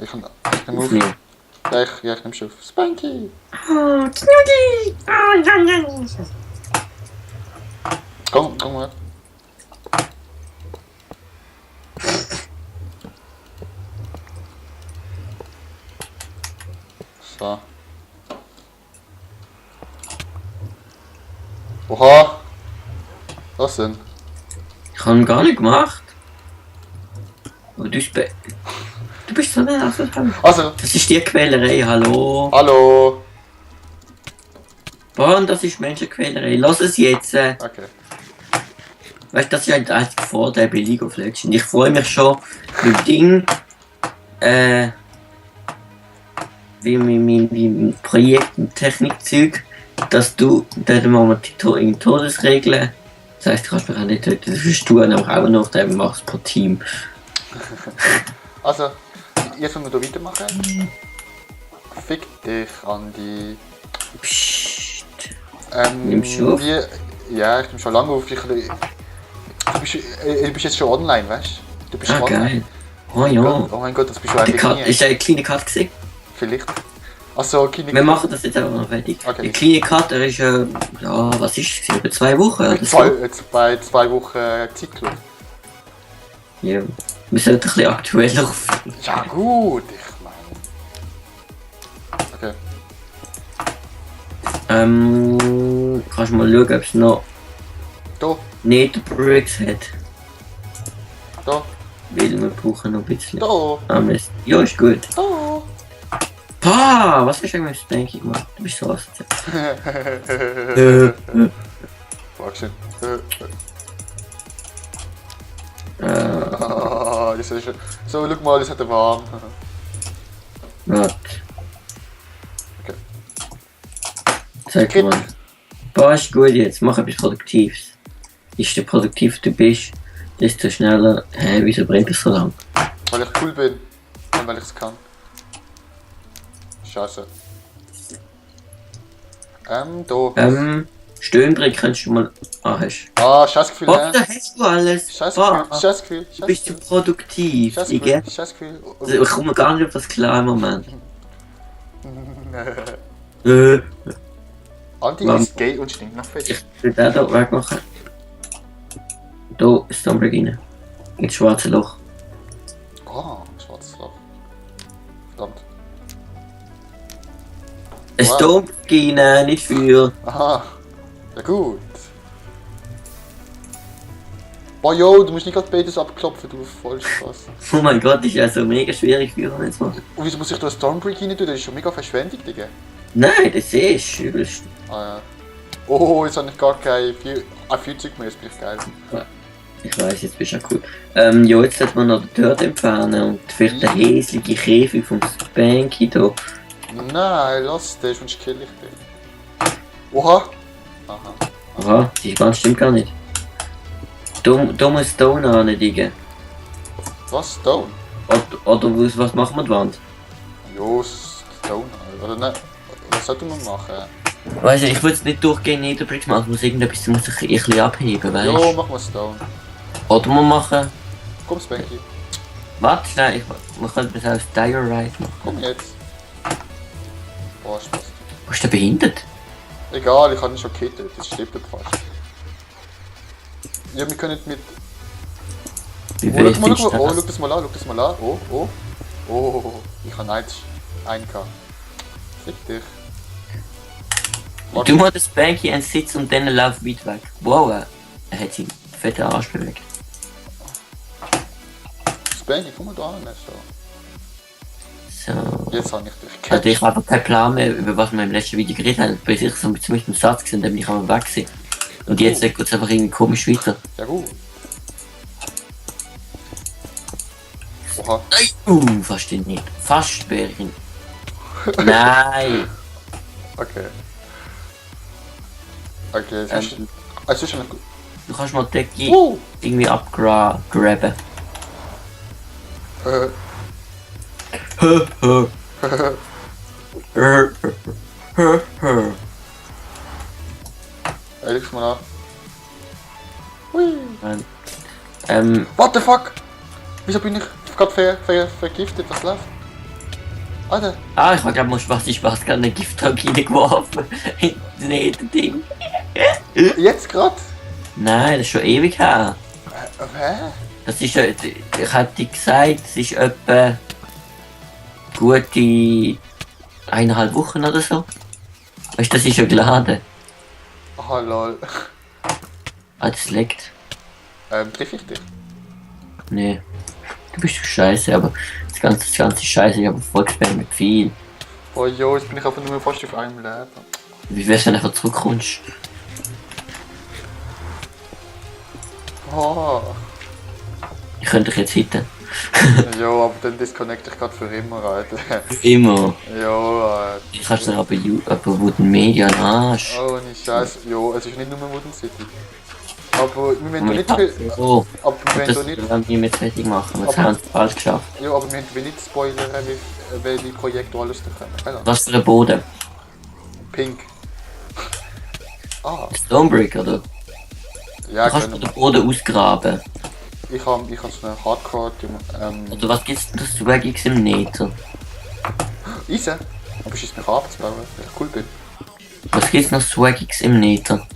Ich nehme auf. Ja, ich nehme schon auf. Spanky! Oh, Knuddy! Oh, ja, ja. Komm mal. So. Oha! Was denn? Ich habe ihn gar nicht gemacht. Aber du bist so eine Also! Das ist die Quälerei, hallo. Hallo! Boah, das ist Menschenquälerei. Lass es jetzt. Okay. Weißt du, das ist halt der einzige Vorteil bei League of Legends. Ich freue mich schon mit Ding. Wie mit Projekt und Technikzeug, dass du dann machen wir die Todesregeln. Das heisst, du kannst mich auch nicht töten, das wirst du auch noch, dann machst du pro Team. Also, jetzt wollen wir hier weitermachen. Fick dich, Andi. Psst. Nimmst du auf? Ja, ich nehme schon lange auf. Du bist jetzt schon online, weißt du? Du bist Ah, online. geil. Oh ja. Oh mein Gott, das bist du eigentlich nie. Ist eine kleine Cut gesehen? Vielleicht. Achso, kleine Wir machen das jetzt einfach noch fertig. Okay. Die kleine Cut, er ist ja, was ist es? Über 2 Wochen oder so? Bei 2 Wochen Zyklus. Ja. Wir sollten ein bisschen aktueller aufnehmen. Ja gut, ich meine. Okay. Kannst du mal schauen, ob es noch Da, nicht Bricks hat. da, Weil wir brauchen noch ein bisschen. da, Ja, ist gut. da. Pah, was hast du eigentlich mit Spanky gemacht? Du bist so was. Dankeschön. Warte. Das ist schon. So, schau mal, das hat er warm. Okay. Sag mal. Pah, ist gut jetzt. Mach etwas Produktives. Desto produktiver du bist, desto schneller. Hä, wieso brennt das so lang? Weil ich cool bin. Und weil ich es kann. Scheiße. Da. Stöhnbrick kannst du mal. Hast. Ah, Scheißgefühl, Was, da ne? hast du alles? Scheißgefühl, Pah, Scheißgefühl, du bist zu produktiv, Digga. Scheißgefühl, Scheißgefühl. Also, ich komme gar nicht auf das klar im Moment. äh, Andi Mann. ist gay und stinkt nach Fisch. Ich will den hier wegmachen. Da ist Stonebreak rein. Ins schwarze Loch. Oh, schwarzes Loch. Verdammt. Ein Wow. Stonebreak rein, nicht für. Aha. Ja gut. Boah, yo, du musst nicht gerade beides abklopfen, du voll Spaß. Oh mein Gott, das ist ja so mega schwierig für uns jetzt mal. Und wieso muss ich da einen Stormbreak rein tun? Das ist schon mega verschwendet, Digga. Nein, das ist übelst. Ah ja. Oh, jetzt habe ich gar kein Feuerzeug mehr, das bin ich geil. Ich weiss, jetzt bist du auch cool. Ja, jetzt sollte man noch den Tod entfernen und vielleicht den häslichen Käfig vom Spanky da. Nein, lass den, sonst kill ich dich. Oha! Aha. Aha, die ganz stimmt gar nicht. Da muss Stone an, Digga. Was? Stone? Oder was machen wir die Wand? Jo, Stone. Oder ne? Was sollte man machen? Weißt du, ich will jetzt nicht durchgehen, Netherbricks machen, muss irgendetwas muss ich ein bisschen abheben, weißt du? Jo, mach mal Stone. Oder wir machen. Komm, Spanky. Warte schnell, wir können das aus Diorite machen. Komm jetzt. Boah, Spaß. Was ist der behindert? Egal, ich habe ihn schon gekittet, das stirbt er fast. Ja, wir können mit... Wie Oh, viel schau mal, findest du oh, das? schau das mal an, schau das mal an. Oh, oh. Oh, ich habe 1K. Fick dich. Du machst das Spanky einen Sitz und dann lauf weit weg. Wow, er hat seinen fetten Arsch bewegt. Spanky, komm mal da an, so. So. Jetzt habe ich dich Also gecatcht. ich habe einfach keinen Plan mehr, über was wir im letzten Video geredet haben. Bei sich so mit einem Satz gesehen, dann bin ich einmal weg gewesen. Und jetzt geht es einfach irgendwie komisch weiter. Ja gut. Oha. Fast ihn nicht. Fast wäre ich ihn. Nein! Okay. Okay, es ist schon gut. Du kannst mal die Decke Oh! irgendwie abgraben. Äh, schau mal an. Hui. Ähm, What the fuck? Wieso bin ich gerade vergiftet? Was läuft? Alter, Ah, ich habe gerade mal Spaß gerade einen Gifttank reingeworfen. In das Nether-Ding. jetzt grad? Nein, das ist schon ewig her. Hä? Das ist, ich hätte gesagt, es ist etwa gute 1,5 Wochen oder so. Weißt du, das ist schon geladen. Aha, lol. Ah, das leckt. Triff ich dich? Nee. Du bist scheiße, aber das ganze Scheiße, ich habe voll gesperrt mit viel. Oh jo, jetzt bin ich einfach nur fast auf einem Leben. Wie wär's, wenn du einfach zurückkommst? Oh. Ich könnte dich jetzt hitten. Jo, aber dann disconnect ich gerade für immer, Alter. Immer. Jo, Ich kannst du aber Wooden Media einen Arsch. oh, nicht scheiße. Jo, es ist nicht nur Wooden City. Aber wir müssen nicht viel. Oh, Aber wir das müssen nicht. wollen wir mit fertig machen. Das Aber- haben sie bald geschafft. Ja, aber wir müssen nicht spoilern, welche Projekte alles da kommen. Genau. Was für ein Boden? Pink. Ah, Stonebrick, oder? ja, Du kannst genau. den Boden ausgraben. Ich hab so eine Hardcore. Oder was gibt's denn das Swag X im Nether? Eisen. Aber schießt mich abzubauen, weil ich cool bin. Was gibt's noch Swag X im Nether?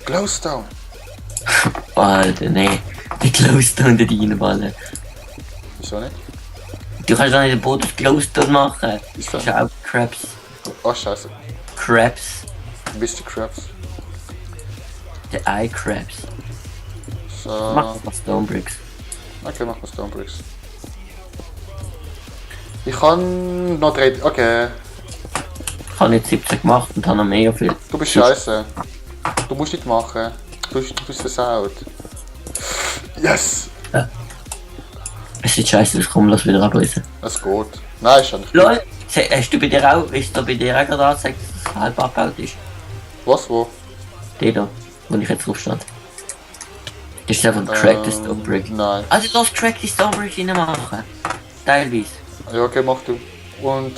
Glowstone. Alter, nee. Die Glowstone da reinballen. Wieso nicht? Du kannst doch nicht den Boden aus Glowstone machen. Ist Das so. ist auch Crabs. Oh, scheiße. Crabs. Mr. Krabs. Der Eye Crabs. So. Mach doch mal Stonebricks. Okay, mach mal Stonebricks. Ich kann noch 3. Okay. Ich habe jetzt 17 gemacht und habe noch mega viel. Du bist scheiße. Du musst nicht machen. Du bist versaut. Yes! Es ist scheiße, ich komme, lass wieder ablesen. Es geht. Nein, ist ja nicht. LOL! Hast du bei dir auch, ist da bei dir auch gerade angezeigt, dass es halb abgebaut ist? Was, wo? Der da, wo ich jetzt drauf stand. Das ist einfach ein cracked Stonebrick. Nein. Also lass cracked Stonebrick reinmachen. Teilweise. Ja, okay, mach du. Und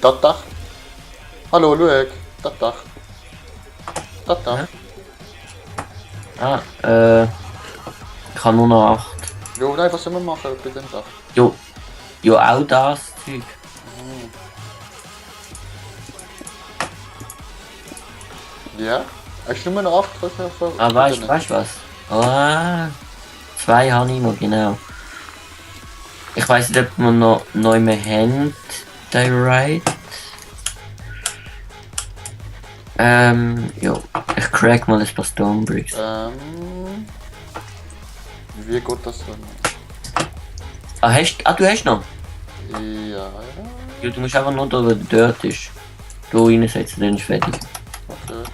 das Dach. Hallo, schau. Das Dach. Das Dach. Ah, ich habe nur noch 8. Jo, nein, was soll man machen bei dem Dach? Jo, auch das Zeug. Ja? Hast du nur noch 8? Ah, weißt du was? Ah, 2 habe ich noch, genau. Ich weiß nicht, ob wir noch neu mehr haben. Direct. Jo, ich crack mal ein paar Stonebricks. Wie geht das dann? Du hast noch? Ja. Ja, du musst einfach nur da, wo der dort ist. Da reinsetzen, dann ist fertig. Okay.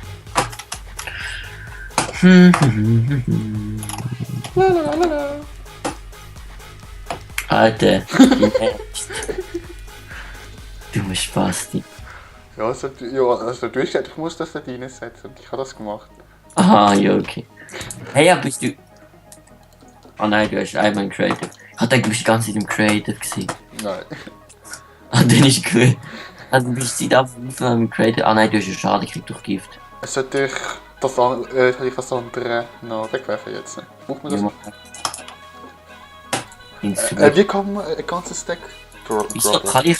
Alter, du musst Spasti. Ja, also du hast gesagt, ich muss das da reinsetzen und ich habe das gemacht. Aha, ja, okay. Hey, ja, bist du... Oh nein, du hast einmal im Creative. Ich dachte, du bist die ganze Zeit im Creative gewesen. Nein. Ah, dann ist gut. Also du bist seit Anfang im Creative. Ah nein, du hast ja schade, ich krieg doch Gift. Sollte ich das andere noch wegwerfen jetzt? Braucht man das? Ja, Wie kann man ein ganzes Stack Wieso kann ich...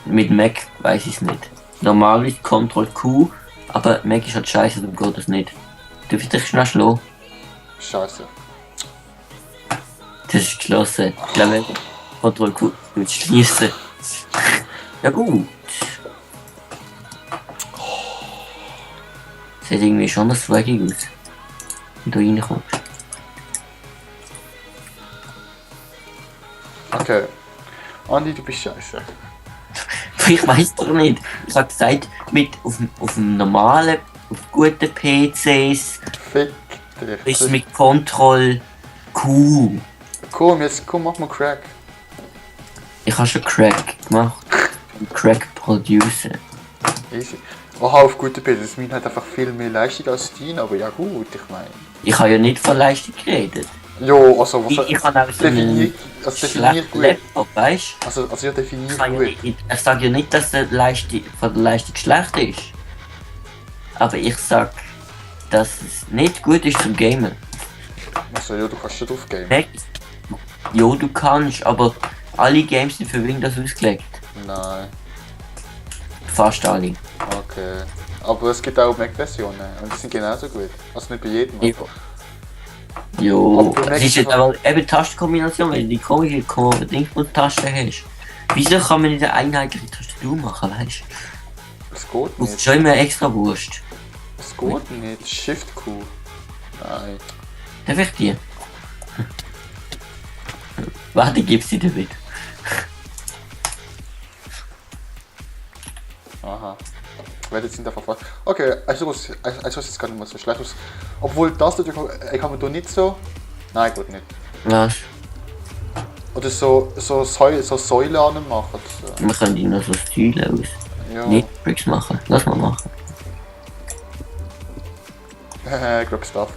Mit Mac weiß ich es nicht. Normalerweise Ctrl Q, aber Mac ist halt scheiße, dann geht das nicht. Darf ich dich schnell schlagen? Scheiße. Das ist geschlossen. Ich glaube, Ctrl Q wird schließen. Ja gut. Sieht irgendwie schon das swagig aus. Wenn du reinkommst. Okay. Andi, du bist scheiße. Ich weiß doch nicht. Ich hab gesagt, auf dem normalen, auf guten PCs Fick dich. ist mit Ctrl Q. Komm, mach mal Crack. Ich habe schon Crack gemacht. Crack Producer. Easy. Oha, auf gute Bilder. Das meint hat einfach viel mehr Leistung als dein, aber ja gut, ich meine. Ich habe ja nicht von Leistung geredet. Jo, also was Ich habe auch so einen definier gut. Laptop, weißt Also ja, du? definier Ich, kann ja gut. nicht, ich sage ja nicht, dass der Leistung, von der Leistung schlecht ist. Aber ich sag, dass es nicht gut ist zum Gamen. Also, ja, du kannst schon drauf gehen. Weg. Jo, du kannst, aber alle Games sind für Windows ausgelegt. Nein. Fast alle. Okay. Aber es gibt auch Mac-Versionen und die sind genauso gut. Also nicht bei jedem. Jo. Jo, Aber du es ist merkst jetzt aber eben Tastenkombination, wenn du die komische Dingsbus-Taste hast. Wieso kann man nicht eine einheitliche Tastatur machen, weißt du? Es geht Das ist nicht. schon immer extra Wurst. Es geht nicht. Shift-Q. Nein. Darf ich die? Warte, gib sie dir wieder. Aha. Weil jetzt sind einfach was. Okay, also ist jetzt gar nicht mal so schlecht aus. Obwohl das natürlich kann man da nicht so. Nein, gut nicht. Was? Oder so Säulen anmachen. So. Wir können die noch so Stile aus Ja. Netflix machen. Lass mal machen. Glücksstuff.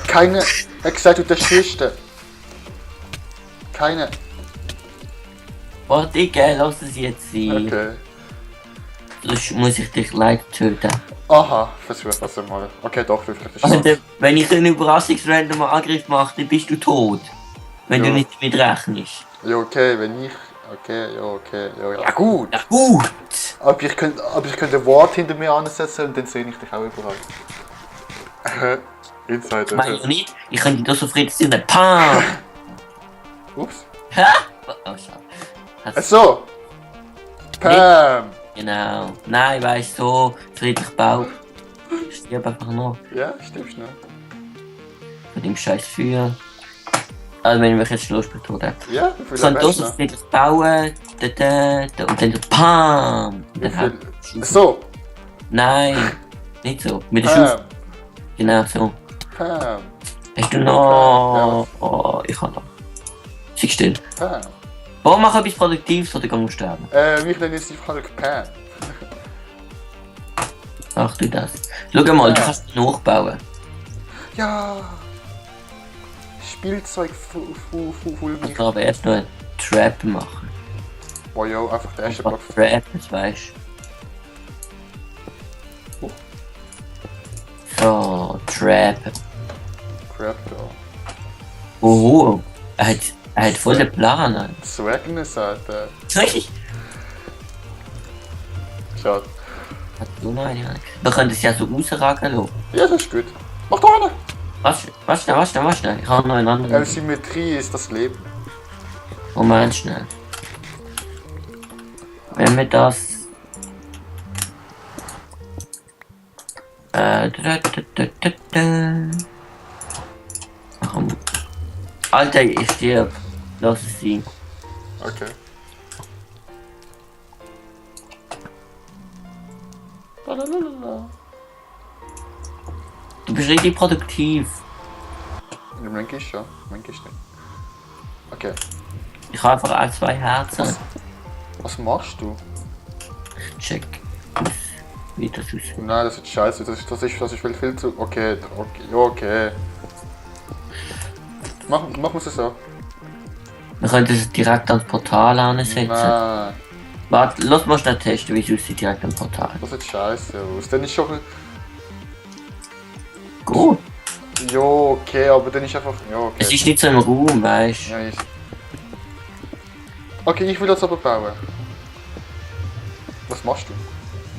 Keine. Er hat gesagt, du der Schwiste. Keine. Oh, Digga, lass es jetzt sein. Okay. Sonst muss ich dich leider töten. Aha, versuch das einmal. Okay, doch, du vielleicht Also, Chance. wenn ich einen überraschungsrandom Angriff mache, dann bist du tot. Wenn Ja. du nicht damit rechnest. Ja, okay, wenn ich. Okay, ja, okay, ja, ja gut. Ja, gut! Aber ich könnte ein Wort hinter mir ansetzen und dann sehe ich dich auch überall. Insider. Meine ich nicht. Ich könnte da so friedlich sein. Pam! Ups. Hä? Oh, schade. Hat's- So. Pam. Genau. Nein, weißt du, so friedlich Bau. Ich stirb einfach noch Ja, stimmst du. von dem scheiß Feuer. Also wenn ich mich jetzt schlusslich tot habe. Ja, wie Ich viel kann da hast so du? friedlich bauen. Da, und dann so PAM! Und Wie dann halt. viel? So. Nein, nicht so. Mit der Schuhe. Pam. Genau so. Pam. Hast du noch. Oh, ich kann noch. Sei still. Pam. Warum mach etwas Produktives oder gehen wir sterben? Mich nenne ich einfach Pam. Ach du das. Schau mal, du Ja. kannst nachbauen. Ja. Spielzeug full Ich mich. kann aber erst noch eine Trap machen. Oh ja, einfach der erste Was Block. Trap, das weißt Oh. du. So, Trap. Crap da. Oh, er hat voll den Plan. Alter. Swagness, Alter. Richtig. Schade. Hat du noch eine? Wir können das ja so rausragen lassen. Ja, das ist gut. Mach da eine. Was schnell. Ich habe noch einen anderen. Symmetrie ist das Leben. Moment schnell. Wenn wir das. Komm. Alter, ich stirb. Lass es sein. Okay. Du bist richtig produktiv. Manchmal schon, manchmal nicht. Okay. Ich habe einfach auch 2 Herzen. Was machst du? Check. Wie das aussieht. Nein, das ist scheiße. Das ist viel zu. Okay, ja, okay. Machen wir es so. Wir können das direkt ans Portal ansetzen. Nein, Warte, lass mal schnell testen, wie es aussieht direkt am Portal. das sieht scheiße aus. Dann ist schon. Gut. Ja, okay, aber dann ist einfach. Ja, okay. Es ist nicht so im Raum, weißt du. Ja, ist. Okay, ich will das aber bauen. Was machst du?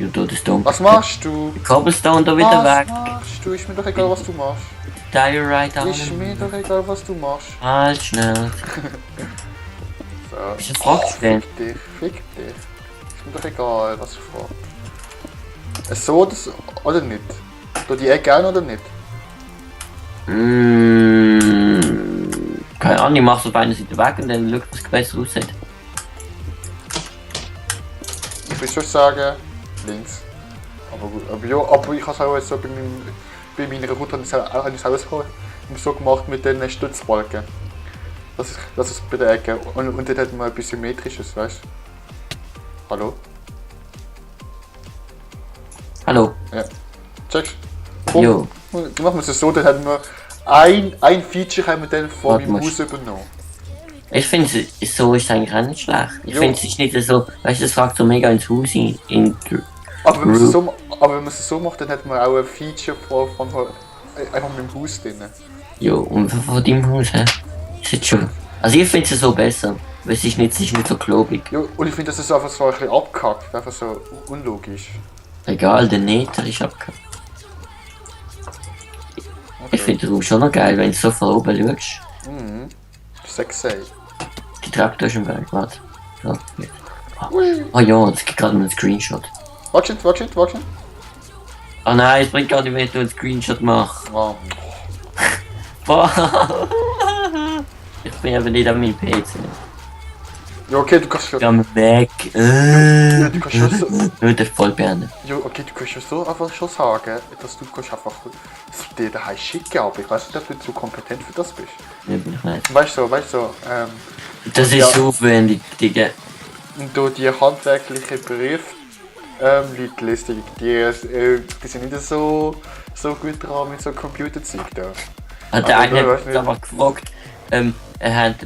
Ja, du, das dumm. Was machst du? Cobblestone da wieder Was weg. machst du? Ist mir doch egal, was du machst. Diorite an. Ist mir doch egal, was du machst. Halt schnell. So. Bist du fragst denn? Fick dich. Ist mir doch egal, was ich frage. So oder nicht? Du die Ecke ein oder nicht? Keine Ahnung, ich mach's auf einer Seite weg und dann schaut, was besser aussieht. Ich würde schon sagen, links. Aber gut, aber ich habe es auch jetzt so bei meiner Route habe ich es auch so gemacht mit den Stützbalken. Das ist bei der Ecke. Und dort hat man etwas Symmetrisches, weißt du? Hallo? Hallo. Ja. Checkst Jo. Dann machen wir es so, dann haben wir ein Feature haben wir dann von Warte meinem mal. Haus übernommen. Ich finde, so ist es eigentlich auch nicht schlecht. Ich Jo. finde, es ist nicht so, weißt du, es fragt so mega ins Haus in Aber wenn man es so macht, dann hat man auch ein Feature von einfach mit dem Haus drin. Jo, und von deinem Haus her? Ist jetzt schon. Also ich finde es so besser. Weil es ist nicht so klobig. Ja, und ich finde, das ist einfach so ein bisschen abgehackt, einfach so unlogisch. Egal, der Nether ist abgehakt. Ich finde den Raum schon noch geil, wenn du so von oben schaust. Mhm. Sexy. Die Traktor ist im Weg, warte. So, jetzt. Oh ja, es gibt gerade mal einen Screenshot. Watch it. Oh nein, es bringt gar nicht mehr, wenn du einen Screenshot machst. Oh. Boah. Ich bin aber nicht an meinem PC. Ja, okay, du kannst schon. Ich am Mac. Ja, du kannst schon so. Nur der voll beenden. Ja, okay, du kannst schon einfach schon sagen, dass du kannst einfach dir daheim schicken, aber ich weiß nicht, ob du zu kompetent für das bist. Ja, bin ich nicht. Weißt du, Das ist ja. so aufwendig, Digga. und du die handwerklichen Berufe, Leute lässt die sind nicht so gut dran mit so Computerzeug da. Hat der Aber eine du weißt hat nicht. aber gefragt,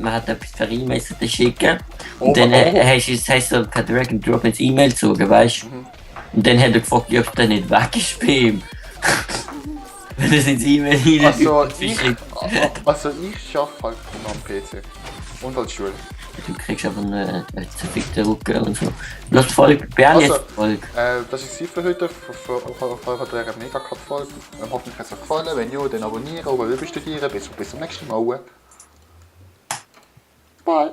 man hat etwas per E-Mail schicken. Und Oh, dann oh. hast du per Drag and Drop ins E-Mail gezogen, weißt du? Und dann hat er gefragt, ob der nicht weg ist bei ihm. Wenn er ins E-Mail hinein Also ich arbeite halt am PC. Und als Schule. Du kriegst aber einen zerfickten Rücken und so. Lass die Folge, beende jetzt die Folge. Das ist für heute, für der Mega-Cut-Folge. Hoffentlich hat es euch gefallen. Wenn ja, dann abonnieren oder überstudieren. Bis zum nächsten Mal. Bye.